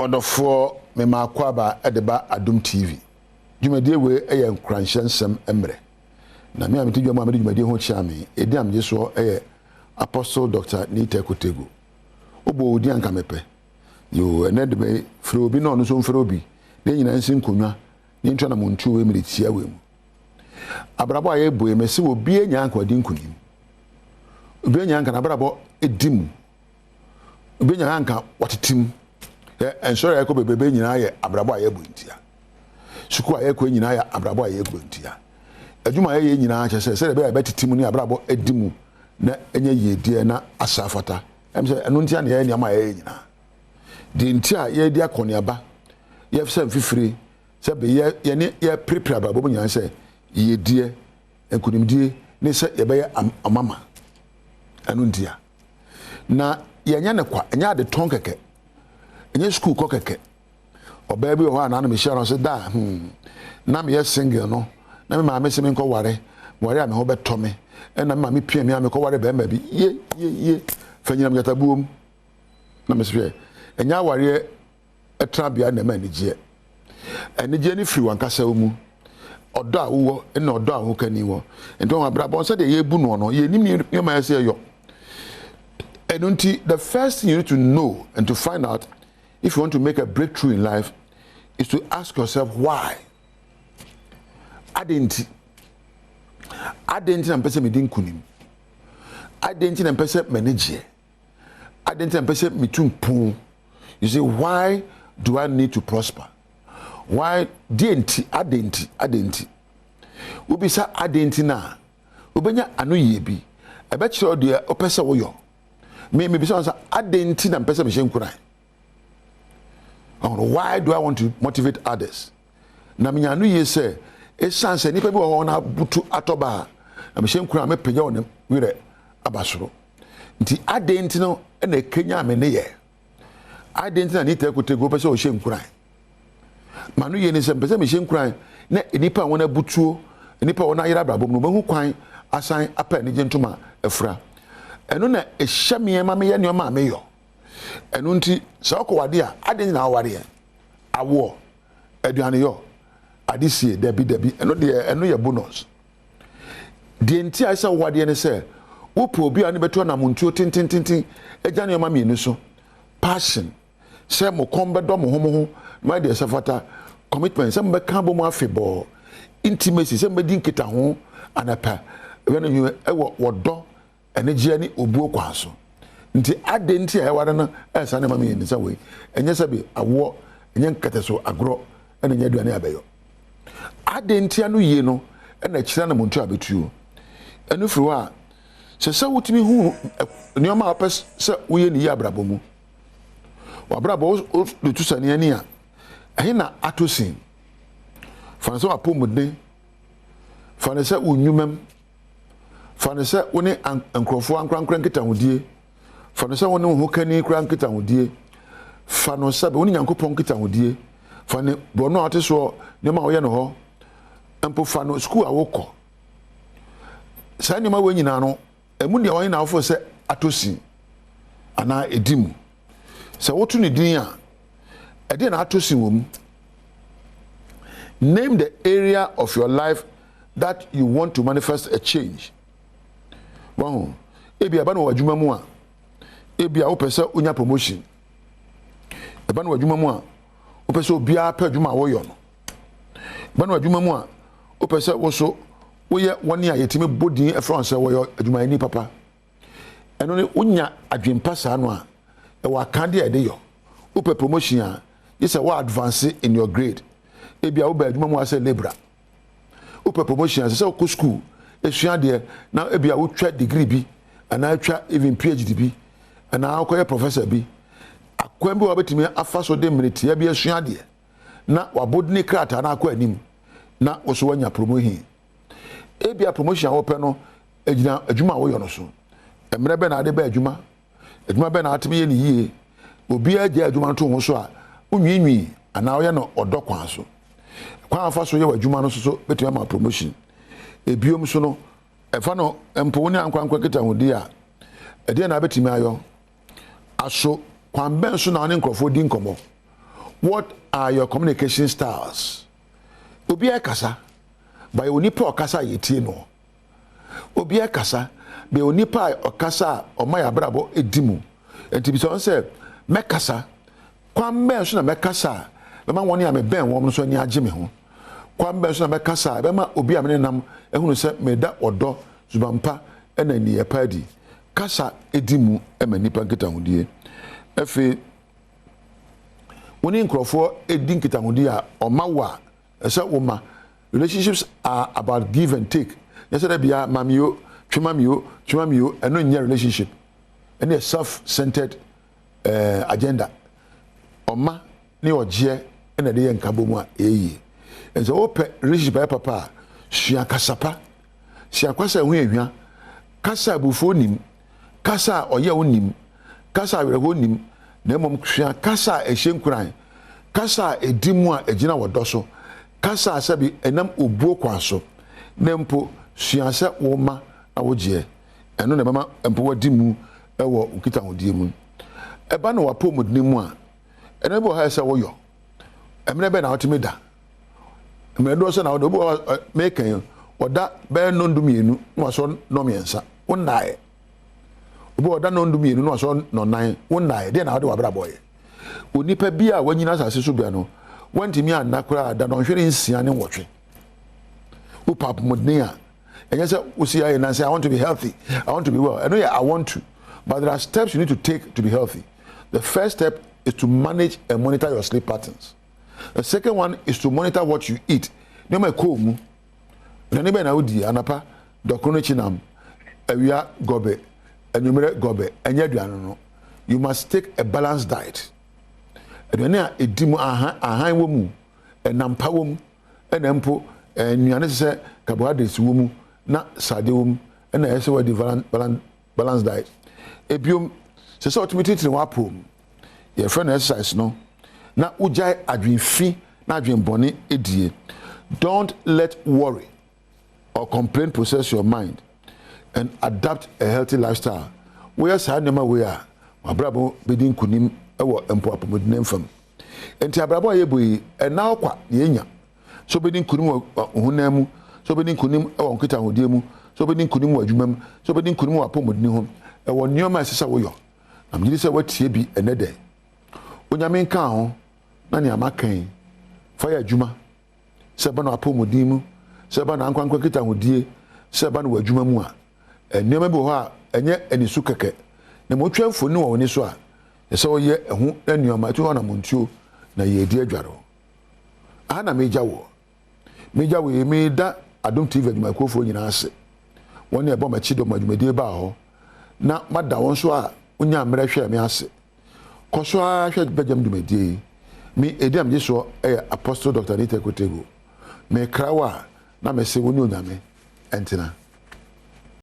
Ɔdɔfoɔ, mema akwaaba de ba Adom TV. Dwumadie wei yɛ nkuranhyɛ nsɛm mmerɛ. Na me a mete dwa mu a mede dwumadie ho kyea me, edin a megye soɔ yɛ Apostle Doctor Nita Kotegu. Wobɔ wo din a nka mepɛ. Yoo, ɛnɛ de me frɛ obi na ɔno nso mfrɛ obi na yɛn nyinaa nsi nkonnwa na yɛntu anamontuo wei mede tia wei mu. Abrabɔ a yɛbɔ yi, mese obiara nyaa nka ɔdi nkunim. Obiara nyaa nka n'abrabɔ di mu. Obi nya anka wɔtete mu. Ɛ nsɔre a yɛkɔ bebrebe nyinaa yɛ abrabɔ a yɛbɔ ntia. Sukuu a yɛkɔ nyinaa yɛ abrabɔ a yɛbɔ ntia. Adwuma a yɛyɛ nyinaa kyerɛ sɛ sɛdeɛ ɛbɛyɛ a yɛbɛtete mu ne abrabɔ adi mu na ɛnyɛ yiedie na asa afata. Ɛm sɛ ɛno ntia na yɛyɛ nneɛma a yɛyɛ nyinaa. Deɛ nti a yɛredi akɔneaba, yɛsɛ mfifire, sɛ bɛyɛ yɛne yɛpirepire abrabɔ mu nyinaa sɛ yiedie, nkunimdie ne sɛ yɛbɛyɛ amama. Ɛno ntia. Na yɛnyɛ no kwa, ɛnyɛ adetɔn kɛkɛ, ɛnyɛ sukuu kɔ kɛkɛ. Ɔbaa bi wɔ hɔ a nanom hyia no ɔsɛ da na meyɛ single no na me maame sɛ menkɔ ware, ware a me ho bɛtɔ me, ɛna me maame pia me a mekɔ ware bɛrima bi, ye ye ye, fa nyinam gyatabuom. Na mesɛ hwɛ, ɛnyɛ awareɛ tenabea na ɛma anigyeɛ. Anigyeɛ no firi w'ankasa wo mu, ɔdɔ a wowɔ ne ɔdɔ a wo kani wɔ. Nti wɔn abrabɔ sɛdeɛ yɛbu noɔ no, yɛnim nneɛma yɛ sɛ yɛyɔ. Ɛno nti, the first thing you need to know and to find out if you want to make a breakthrough in life is to ask yourself why. Adɛn nti? Adɛn nti na mpɛ sɛ medi nkunim? Adɛn nti na mpɛ sɛ m'ani gyeɛ? Adɛn nti na mpɛ sɛ metu mpon? You say, why do I need to prosper? Why? Deɛ nti, adɛn nti, adɛn nti? Wobisa adɛn nti na wobɛnya ano yie bi. Ɛbɛkyerɛ wo deɛ wopɛ sɛ woyɔ. Me mebisa wo sɛ adɛn nti na mpɛ sɛ mehyɛ nkuran? Why do I want to motivate others? Na menya ano yie sɛ ɛsiane sɛ nnipa bi wɔ hɔ na abutu atɔ ba a na mehyɛ nkuran a mepagya wɔn werɛ aba soro. Nti adɛn nti no ɛna ɛkenya me ne yɛ? Adɛn nti na Anita Kotegu wopɛ sɛ ɔhyɛ nkuran? Ma no yie ne sɛ mpɛ sɛ mehyɛ nkuran na nnipa a wɔn abutuo, nnipa a wɔn ayera abrabɔ mu no wɔbɛhu kwan asan apɛ anigye ntoma afura. Ɛno na ɛhyɛ me ma meyɛ nneɛma a meyɔ. Ɛno nti sɛ wokɔ wade a, adɛn nti na wowareɛ? Awoɔ, aduaneyɔ, adesie, dabi dabi, ɛno deɛ ɛno yɛ bonus. Deɛ nti a ɛsɛ wowadeɛ ne sɛ wopɛ obi a ne bɛtu anamontuo tentententen agya nneɛma mmienu so. Passion, sɛ mo kɔn bɛdɔ mo ho mo ho na moayɛ deɛ ɛsɛ fata. Commitment, sɛ mobɛka abɔ mu afebɔɔ. Intimacy, sɛ mobɛdi nkitaho anapa, ɛwɛ no nwuma ɛwɔ wɔdɔ, anigyeɛ ne obuo kwan so. Nti adɛn nti a ɛware no ɛsa nneɛma mmienu sɛ wei? Ɛnyɛ sɛ bi awoɔ, ɛnyɛ nkɛtɛso agorɔ, ɛna ɛnyɛ aduane abɛyɔ. Adɛn nti ano yie no ɛna ɛkyerɛ anamontuo a bɛtuo. Ɛno firi hɔ a, sɛ sɛ wotumi hu nneɛma a wopɛ sɛ woyɛ ne yie abrabɔ mu. W'abrabɔ wode to sani ani a, ɛhe na atɔ sin? Fa no sɛ w'apɔmuden, fa no sɛ wo nnwumam, fa no sɛ wo ne nkurɔfoɔ ankorankora nkitahodie, fa no sɛ wo ne wo ho kani koraa nkitahodie, fa no sɛ wo ne Nyankopɔn nkitahodie, fa ne borɔno a wote soɔ, nneɛma a woyɛ no hɔ, mpo fa no sukuu a wokɔ. Saa nneɛma wei nyinaa no, ɛmu deɛ wɔn na wofo sɛ atɔ sin anaa ɛdi mu. Sɛ woto ne din a, ɛdeɛ na atɔ sin wɔ mu. Name the area of your life that you want to manifest a change. Wahu, ebi ɛba no wɔ adwuma mu a, ebi a wopɛ sɛ wonya promotion. Ɛba no wɔ adwuma mu a, wopɛ sɛ obiara pɛ adwuma a woyɔ no. Ɛba no wɔ adwuma mu a, wopɛ sɛ wo so woyɛ wɔn a yɛtumi bɔ din ɛfrɛ wɔn sɛ wɔyɛ adwumayɛni papa. Ɛno ne wonya adwempa saa no a, ɛwɔ akadeɛ a yɛde yɔ. Wopɛ promotion a, gye sɛ wo advance in your grade. Ebi a wobɛ adwuma mu asɛ labourer. Wopɛ promotion a, ɛsɛ sɛ wokɔ school esua adeɛ na ebi a wotwa degree bi anaa atwa even PhD bi anaa wokɔyɛ professor bi. Akwan bi wɔ wobɛtumi afa so de mmere tia bi asua adeɛ na wabodini krataa no akɔ anim na wo so woanya promotion. Ebi a promotion a wopɛ no egyina adwuma a woyɔ no so. Mmerɛ bɛn na ade bɛ adwuma? Adwuma bɛn na atumi yɛ ne yie? Obiara gya adwuma no to ho so a, wonwiinwii anaa woyɛ no ɔdɔ kwan so. Kwan a wofa so yɛ w'adwuma no nso so bɛtumi ama promotion. Ebiom so no, ɛfa no mpo wo ne ankorankora nkitahodie a, ɛdeɛn na wobɛtumi ayɔ? Aso kwan bɛn so na wo ne nkurɔfoɔ di nkɔmmɔ? What are your communication styles? Obiara kasa, but onipa a ɔkasa a yɛtie no. Obiara kasa, but onipa a ɔkasa a ɔma yɛ abrabɔ di mu. Nti bisa wɔn sɛ, mɛkasa, kwan bɛn so na mɛkasa a bɛma wɔn a mebɛn wɔn nso ani agye me ho? Kwan bɛn so na mɛkasa a bɛma obi a me ne nam ehunu sɛ meda ɔdɔ, subanpa ɛna nneyɛe pa adi? Kasa edi mu ma nipa nkitahodie. Afei, wo ne nkurɔfoɔ edi nkitahodie a ɔma wo a ɛsɛ wo ma. Relationships are about give and take. Nyɛ sɛ dɛ bia ma mi o, twema mi o, twema mi o, ɛno nyɛ relationship. Ɛno yɛ self-centered agenda. Ɔma ne ɔgyeɛ ɛna ɛde yɛ nkabɔ mu a ɛyɛ yie. Nti sɛ wopɛ relationship ayɛ papa a, sua kasa pa. Sua kasa a ɛho yɛ hwa. Kasa a abufuo nim. Kasa a ɔyɛ nim. Kasa a awerɛhoɔ nim. Na mmom sua kasa a ɛhyɛ nkuran. Kasa a ɛdi mu a ɛgyina wɔ dɔ so. Kasa a sɛbi ɛnam obuo kwan so. Na mpo sua sɛ woma na wogyeɛ. Ɛno na ɛbɛma mpo wadi mu ɛwɔ nkitahodie mu. Ɛba no w'apɔmuden mu a, ɛno bi wɔ ha sɛ woyɔ. Mmerɛ bɛn na wotumi da? Mmerɛ dodoɔ sɛ na wode obi wɔ hɔ meka yi, ɔda bɛyɛ nnɔndu mmienu na wasɔ nnɔ mmiɛnsa. Wonnaeɛ. Obi wɔ ɔda nnɔndu mmienu na wasɔ nnɔnan. Wonnaeɛ. Deɛ na wode w'abrabɔ yɛ? Onipa bi a wanyina asase so bia no, wantumi anna koraa da dɔnhwere 6 ne 8. Wopɛ apɔmuden a, ɛnyɛ sɛ wosi ayɛ nan sɛ, "I want to be healthy, I want to be well." Ɛno yɛ "I want to", but there are steps you need to take to be healthy. The first step is to manage and monitor your sleep patterns. The second one is to monitor what you eat. Nneɛma ɛkɔɔ mu, aduane bɛn na wodi anapa? Dɔkono akyi nam, awia gɔbɛ, anwummerɛ gɔbɛ, ɛnyɛ aduane no. You must take a balanced diet. Aduane a ɛdi mu, ahan ahan wɔ mu, ɛnam pa wɔ mu, ɛna mpo nnuane te sɛ carbohydrates wɔ mu na sade wɔ mu, ɛna ɛyɛ sɛ wɔadi balanced diet. Ebiom, sɛ wɔtumi titiri wɔn apɔ mu, yɛfrɛ no exercise no, na wogyae adwenfi na adwenbɔne edie. Don't let worry or complain possess your mind and adapt a healthy lifestyle. Woyɛ saa nneɛma wei a, wabrabɔ bɛdi nkunim wɔ mpo apɔmuden fam. Nti abrabɔ a yɛbɔ yi, ɛna ɔkwa na yɛnya sɛ wobɛdi nkunim wɔ honam mu, sɛ wobɛdi nkunim wɔ nkitahodie mu, sɛ wobɛdi nkunim wɔ adwuma mu, sɛ wobɛdi nkunim wɔ apɔmuden ho, ɛwɔ nneɛma a ɛsɛ sɛ woyɔ. Na megye di sɛ woatie bi ɛnɛ dɛ. Onyame nka ho na nea maka yi, fa yɛ adwuma, sɛ ɛba no apɔmuden mu, sɛ ɛba no ankorankora nkitahodie, sɛ ɛba no wɔ adwuma mu a, nneɛma bi wɔ hɔ a ɛnyɛ anisu kɛkɛ na ma wotwa mfoni wɔ w'ani so a, ɛsɛ wɔyɛ ɛho nneɛma ɛtu hɔ anamontuo na yɛdi adware. Aha na megya wɔ, megya wɔ yi. Meda Adom TV adwumayɛkuofoɔ nyinaa ase, wɔn ne ɛbɔ m'akyi dɔm adwumadie baa hɔ, na mada wɔn nso a wonya mmerɛ hwɛ me ase. Kɔ so ara hwɛ bɛgyam dwumadie yi. Me edi a megye soɔ yɛ Apostle Dr. Nita Kotego. Mekra wo a na mese wo ne Onyame ɛntena.